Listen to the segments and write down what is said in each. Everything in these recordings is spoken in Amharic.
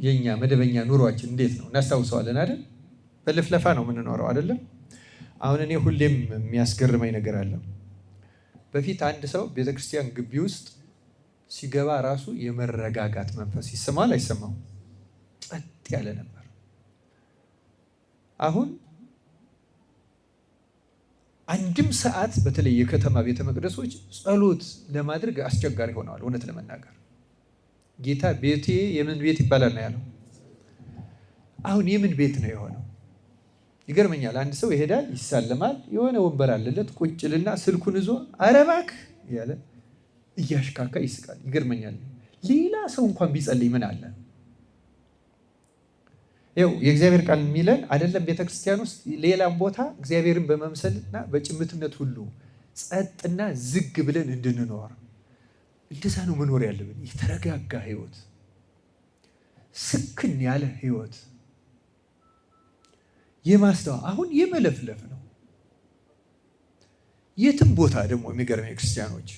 የኛ መደበኛ ኑሯችን እንዴት ነው? እናስታውሰዋለን አይደል? በልፍለፋ ነው የምንኖረው አይደለም? አሁን እኔ ሁሌም የሚያስገርመኝ ነገር አለ። በፊት አንድ ሰው ቤተክርስቲያን ግቢ ውስጥ ሲገባ ራሱ የመረጋጋት መንፈስ ይሰማል አይሰማውም? ጸጥ ያለ ነበር። አሁን አንድም ሰዓት በተለይ የከተማ ቤተ መቅደሶች ጸሎት ለማድረግ አስቸጋሪ ሆነዋል። እውነት ለመናገር ጌታ ቤቴ የምን ቤት ይባላል ነው ያለው። አሁን የምን ቤት ነው የሆነው? ይገርመኛል። አንድ ሰው ይሄዳል፣ ይሳለማል፣ የሆነ ወንበር አለለት፣ ቁጭልና ስልኩን ይዞ ኧረ እባክህ እያለ እያሽካካ ይስቃል። ይገርመኛል። ሌላ ሰው እንኳን ቢጸልይ ምን አለ? ይኸው የእግዚአብሔር ቃል የሚለን አይደለም ቤተክርስቲያን ውስጥ ሌላም ቦታ እግዚአብሔርን በመምሰልና በጭምትነት ሁሉ ጸጥና ዝግ ብለን እንድንኖር እንደዛ ነው መኖር ያለብን። የተረጋጋ ህይወት፣ ስክን ያለ ህይወት፣ የማስተዋል አሁን የመለፍለፍ ነው። የትም ቦታ ደግሞ የሚገርመኝ ክርስቲያኖች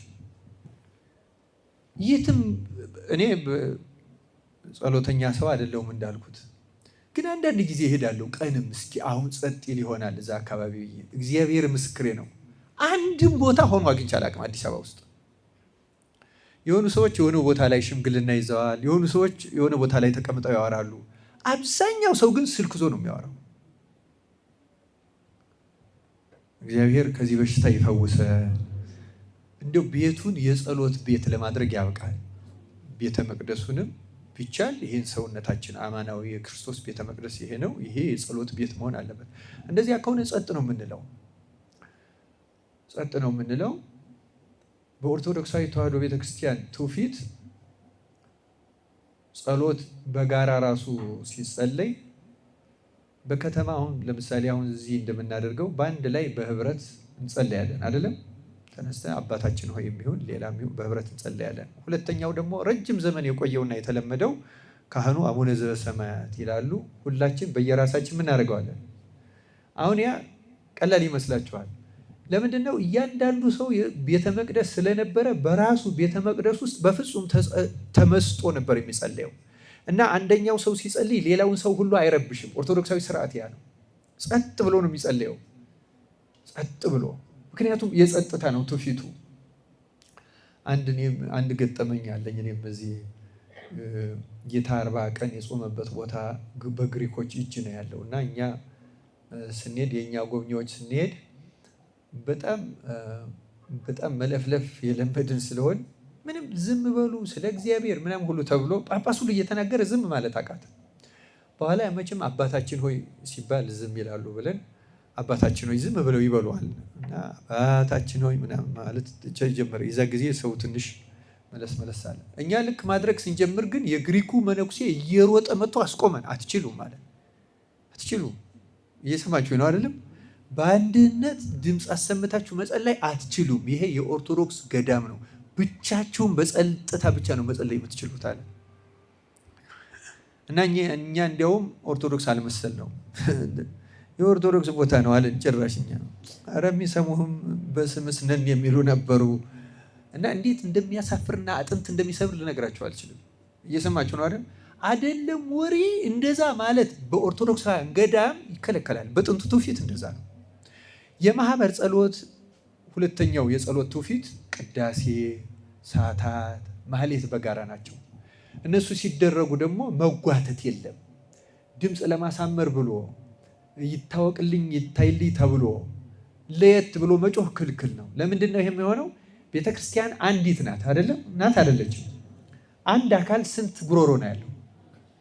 የትም እኔ ጸሎተኛ ሰው አይደለሁም እንዳልኩት፣ ግን አንዳንድ ጊዜ እሄዳለሁ። ቀንም እስኪ አሁን ጸጥ ይል ይሆናል እዛ አካባቢ ብዬ፣ እግዚአብሔር ምስክሬ ነው። አንድም ቦታ ሆኖ አግኝቼ አላውቅም። አዲስ አበባ ውስጥ የሆኑ ሰዎች የሆነ ቦታ ላይ ሽምግልና ይዘዋል። የሆኑ ሰዎች የሆነ ቦታ ላይ ተቀምጠው ያወራሉ። አብዛኛው ሰው ግን ስልክ ይዞ ነው የሚያወራው። እግዚአብሔር ከዚህ በሽታ ይፈውሰ። እንደው ቤቱን የጸሎት ቤት ለማድረግ ያብቃል። ቤተ መቅደሱንም ቢቻል ይህን ሰውነታችን አማናዊ የክርስቶስ ቤተ መቅደስ ይሄ ነው። ይሄ የጸሎት ቤት መሆን አለበት። እንደዚያ ከሆነ ጸጥ ነው የምንለው፣ ጸጥ ነው የምንለው። በኦርቶዶክሳዊ ተዋሕዶ ቤተክርስቲያን ትውፊት ጸሎት በጋራ ራሱ ሲጸለይ በከተማ አሁን ለምሳሌ አሁን እዚህ እንደምናደርገው በአንድ ላይ በህብረት እንጸለያለን አይደለም? ተነስተን አባታችን ሆይ የሚሆን ሌላ የሚሆን በህብረት እንጸለያለን። ሁለተኛው ደግሞ ረጅም ዘመን የቆየውና የተለመደው ካህኑ አቡነ ዘበሰማያት ይላሉ። ሁላችን በየራሳችን እናደርገዋለን። አሁን ያ ቀላል ይመስላችኋል? ለምንድን ነው? እያንዳንዱ ሰው ቤተ መቅደስ ስለነበረ በራሱ ቤተ መቅደስ ውስጥ በፍጹም ተመስጦ ነበር የሚጸለየው እና አንደኛው ሰው ሲጸልይ ሌላውን ሰው ሁሉ አይረብሽም። ኦርቶዶክሳዊ ስርዓት ያ ነው። ጸጥ ብሎ ነው የሚጸልየው፣ ጸጥ ብሎ ምክንያቱም የጸጥታ ነው ትውፊቱ። አንድ ገጠመኝ አለኝ። እኔም በዚህ ጌታ 40 ቀን የጾመበት ቦታ በግሪኮች እጅ ነው ያለው እና እኛ ስንሄድ የእኛ ጎብኚዎች ስንሄድ በጣም በጣም መለፍለፍ የለመድን ስለሆን ምንም ዝም በሉ ስለ እግዚአብሔር ምናምን ሁሉ ተብሎ ጳጳስ ሁሉ እየተናገረ ዝም ማለት አቃተ። በኋላ መቼም አባታችን ሆይ ሲባል ዝም ይላሉ ብለን አባታችን ሆይ ዝም ብለው ይበሉዋል እና አባታችን ሆይ ምናምን ማለት ጀመረ። የዛ ጊዜ ሰው ትንሽ መለስ መለስ አለ። እኛ ልክ ማድረግ ስንጀምር ግን የግሪኩ መነኩሴ እየሮጠ መጥቶ አስቆመን። አትችሉም ማለት አትችሉም። እየሰማችሁ ነው አይደለም? በአንድነት ድምፅ አሰምታችሁ መጸለይ አትችሉም። ይሄ የኦርቶዶክስ ገዳም ነው። ብቻችሁን በጸጥታ ብቻ ነው መጸለይ የምትችሉት አለ እና እኛ እንዲያውም ኦርቶዶክስ አልመሰል ነው የኦርቶዶክስ ቦታ ነው አለን። ጭራሽ እኛ ኧረ የሚሰሙህም በስምስ ነን የሚሉ ነበሩ። እና እንዴት እንደሚያሳፍርና አጥንት እንደሚሰብር ልነግራቸው አልችልም። እየሰማችሁ ነው አይደል? አይደለም ወሬ እንደዛ ማለት በኦርቶዶክሳውያን ገዳም ይከለከላል። በጥንቱ ትውፊት እንደዛ ነው። የማህበር ጸሎት ሁለተኛው የጸሎት ትውፊት ቅዳሴ፣ ሰዓታት፣ ማህሌት በጋራ ናቸው። እነሱ ሲደረጉ ደግሞ መጓተት የለም። ድምፅ ለማሳመር ብሎ ይታወቅልኝ ይታይልኝ ተብሎ ለየት ብሎ መጮህ ክልክል ነው። ለምንድን ነው ይሄ የሚሆነው? ቤተክርስቲያን አንዲት ናት አይደለም? ናት አይደለችም? አንድ አካል ስንት ጉሮሮ ነው ያለው?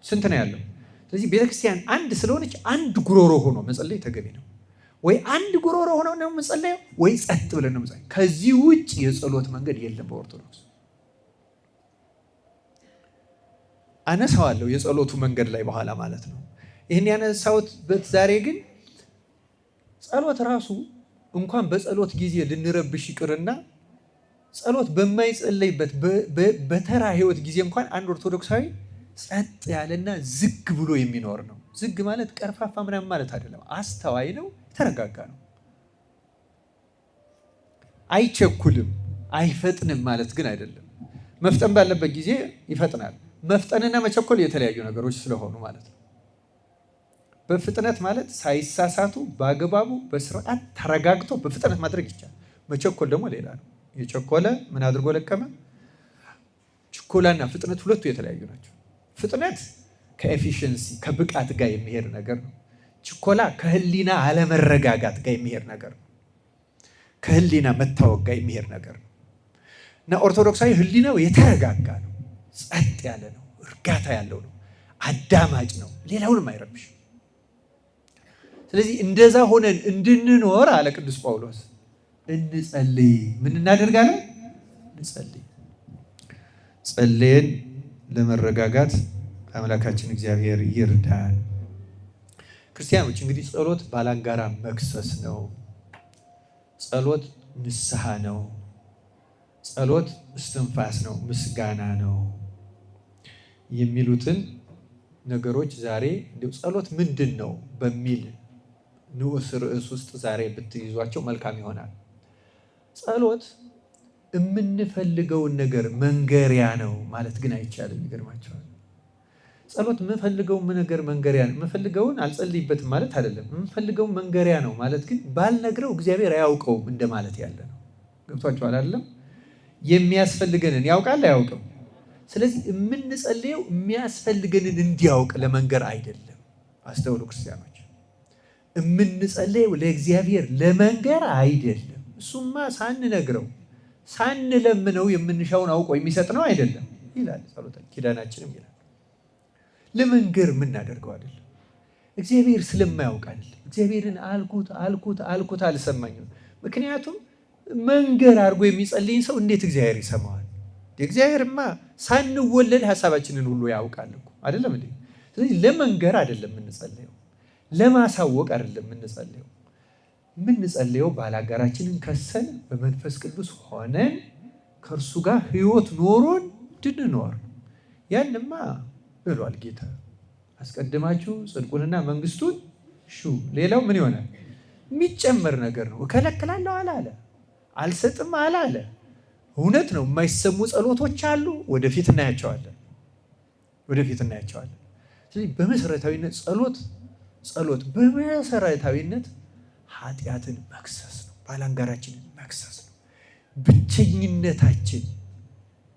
ስንት ነው ያለው? ስለዚህ ቤተክርስቲያን አንድ ስለሆነች አንድ ጉሮሮ ሆኖ መጸለይ ተገቢ ነው። ወይ አንድ ጉሮሮ ሆኖ ነው የምንጸለየው፣ ወይ ጸጥ ብለን ነው የምንጸለየው። ከዚህ ውጭ የጸሎት መንገድ የለም በኦርቶዶክስ። አነሳዋለሁ የጸሎቱ መንገድ ላይ በኋላ ማለት ነው። ይህን ያነሳሁበት ዛሬ ግን ጸሎት ራሱ እንኳን በጸሎት ጊዜ ልንረብሽ ይቅርና ጸሎት በማይጸለይበት በተራ ሕይወት ጊዜ እንኳን አንድ ኦርቶዶክሳዊ ጸጥ ያለና ዝግ ብሎ የሚኖር ነው። ዝግ ማለት ቀርፋፋ ምናምን ማለት አይደለም። አስተዋይ ነው፣ የተረጋጋ ነው። አይቸኩልም፣ አይፈጥንም ማለት ግን አይደለም። መፍጠን ባለበት ጊዜ ይፈጥናል፣ መፍጠንና መቸኮል የተለያዩ ነገሮች ስለሆኑ ማለት ነው። በፍጥነት ማለት ሳይሳሳቱ በአግባቡ በስርዓት ተረጋግቶ በፍጥነት ማድረግ ይቻላል። መቸኮል ደግሞ ሌላ ነው። የቸኮለ ምን አድርጎ ለቀመ? ችኮላና ፍጥነት ሁለቱ የተለያዩ ናቸው። ፍጥነት ከ efficiency ከብቃት ጋር የሚሄድ ነገር ነው። ችኮላ ከህሊና አለመረጋጋት ጋር የሚሄድ ነገር ነው። ከህሊና መታወክ ጋር የሚሄድ ነገር ነው እና ኦርቶዶክሳዊ ህሊናው የተረጋጋ ነው፣ ጸጥ ያለ ነው፣ እርጋታ ያለው ነው፣ አዳማጭ ነው፣ ሌላውንም አይረብሽም። ስለዚህ እንደዛ ሆነን እንድንኖር አለ ቅዱስ ጳውሎስ እንጸልይ። ምን እናደርጋለን? እንጸልይ። ጸልየን ለመረጋጋት አምላካችን እግዚአብሔር ይርዳን። ክርስቲያኖች እንግዲህ ጸሎት ባላንጋራ መክሰስ ነው። ጸሎት ንስሐ ነው። ጸሎት እስትንፋስ ነው፣ ምስጋና ነው የሚሉትን ነገሮች ዛሬ ጸሎት ምንድን ነው በሚል ንዑስ ርዕስ ውስጥ ዛሬ ብትይዟቸው መልካም ይሆናል። ጸሎት የምንፈልገውን ነገር መንገሪያ ነው ማለት ግን አይቻልም። ይገርማቸዋል። ጸሎት የምፈልገውን ነገር መንገሪያ ነው። የምፈልገውን አልጸልይበትም ማለት አይደለም። የምፈልገውን መንገሪያ ነው ማለት ግን ባልነግረው እግዚአብሔር አያውቀውም እንደማለት ያለ ነው። ገብቷቸዋል አይደለም? የሚያስፈልገንን ያውቃል አያውቅም? ስለዚህ የምንጸልየው የሚያስፈልገንን እንዲያውቅ ለመንገር አይደለም። አስተውሉ ክርስቲያኖች፣ የምንጸልየው ለእግዚአብሔር ለመንገር አይደለም። እሱማ ሳንነግረው ሳንለምነው የምንሻውን አውቆ የሚሰጥ ነው አይደለም ይላል ጸሎተ ኪዳናችንም ይላል። ለመንገር የምናደርገው አይደለም። እግዚአብሔር ስለማያውቅ አይደለም። እግዚአብሔርን አልኩት አልኩት አልኩት አልሰማኝም። ምክንያቱም መንገር አድርጎ የሚጸልይን ሰው እንዴት እግዚአብሔር ይሰማዋል? እግዚአብሔርማ ሳንወለድ ሀሳባችንን ሁሉ ያውቃል እኮ አይደለም እንዴ? ስለዚህ ለመንገር አይደለም የምንጸልየው፣ ለማሳወቅ አይደለም የምንጸልየው። የምንጸልየው ባላጋራችንን ከሰን በመንፈስ ቅዱስ ሆነን ከእርሱ ጋር ሕይወት ኖሮን እንድንኖር ያንማ ብሏል ጌታ። አስቀድማችሁ ጽድቁንና መንግስቱን ሹ፣ ሌላው ምን ይሆናል? የሚጨመር ነገር ነው። እከለክላለሁ አላለ፣ አልሰጥም አላለ። እውነት ነው። የማይሰሙ ጸሎቶች አሉ። ወደፊት እናያቸዋለን፣ ወደፊት እናያቸዋለን። ስለዚህ በመሰረታዊነት ጸሎት ጸሎት በመሰረታዊነት ኃጢአትን መክሰስ ነው። ባላንጋራችንን መክሰስ ነው። ብቸኝነታችን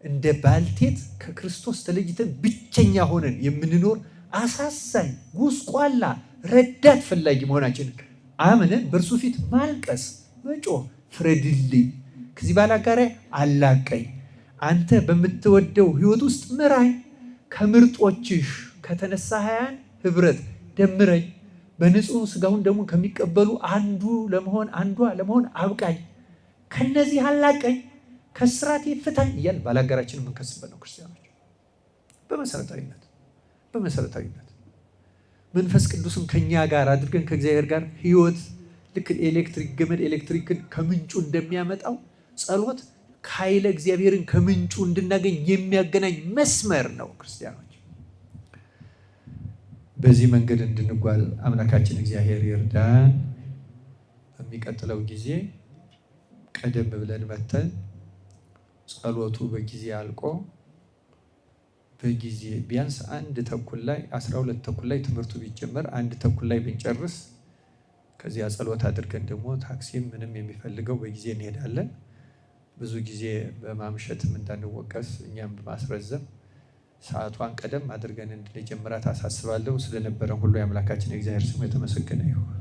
እንደ ባልቴት ከክርስቶስ ተለይተን ብቸኛ ሆነን የምንኖር አሳዛኝ፣ ጉስቋላ፣ ረዳት ፈላጊ መሆናችንን አምነን በእርሱ ፊት ማልቀስ፣ መጮህ፣ ፍረድልኝ፣ ከዚህ ባላጋራ አላቀኝ፣ አንተ በምትወደው ሕይወት ውስጥ ምራኝ፣ ከምርጦችሽ ከተነሳ ሀያን ህብረት ደምረኝ፣ በንጹህ ስጋውን ደግሞ ከሚቀበሉ አንዱ ለመሆን አንዷ ለመሆን አብቃኝ፣ ከነዚህ አላቀኝ፣ ከስራቴ ፍታኝ እያል ባላጋራችን የምንከስበት ነው። ክርስቲያኖች በመሰረታዊነት በመሰረታዊነት መንፈስ ቅዱስን ከኛ ጋር አድርገን ከእግዚአብሔር ጋር ህይወት ልክ ኤሌክትሪክ ገመድ ኤሌክትሪክን ከምንጩ እንደሚያመጣው ጸሎት ከኃይለ እግዚአብሔርን ከምንጩ እንድናገኝ የሚያገናኝ መስመር ነው። ክርስቲያኖች በዚህ መንገድ እንድንጓዝ አምላካችን እግዚአብሔር ይርዳን። በሚቀጥለው ጊዜ ቀደም ብለን መተን ጸሎቱ በጊዜ አልቆ በጊዜ ቢያንስ 1:30 ላይ 12:30 ላይ ትምህርቱ ቢጀመር 1:30 ላይ ብንጨርስ ከዚያ ጸሎት አድርገን ደግሞ ታክሲም ምንም የሚፈልገው በጊዜ እንሄዳለን። ብዙ ጊዜ በማምሸትም እንዳንወቀስ እኛም በማስረዘም ሰዓቷን ቀደም አድርገን እንድንጀምራት አሳስባለሁ። ስለነበረን ሁሉ የአምላካችን የእግዚአብሔር ስሙ የተመሰገነ ይሁን።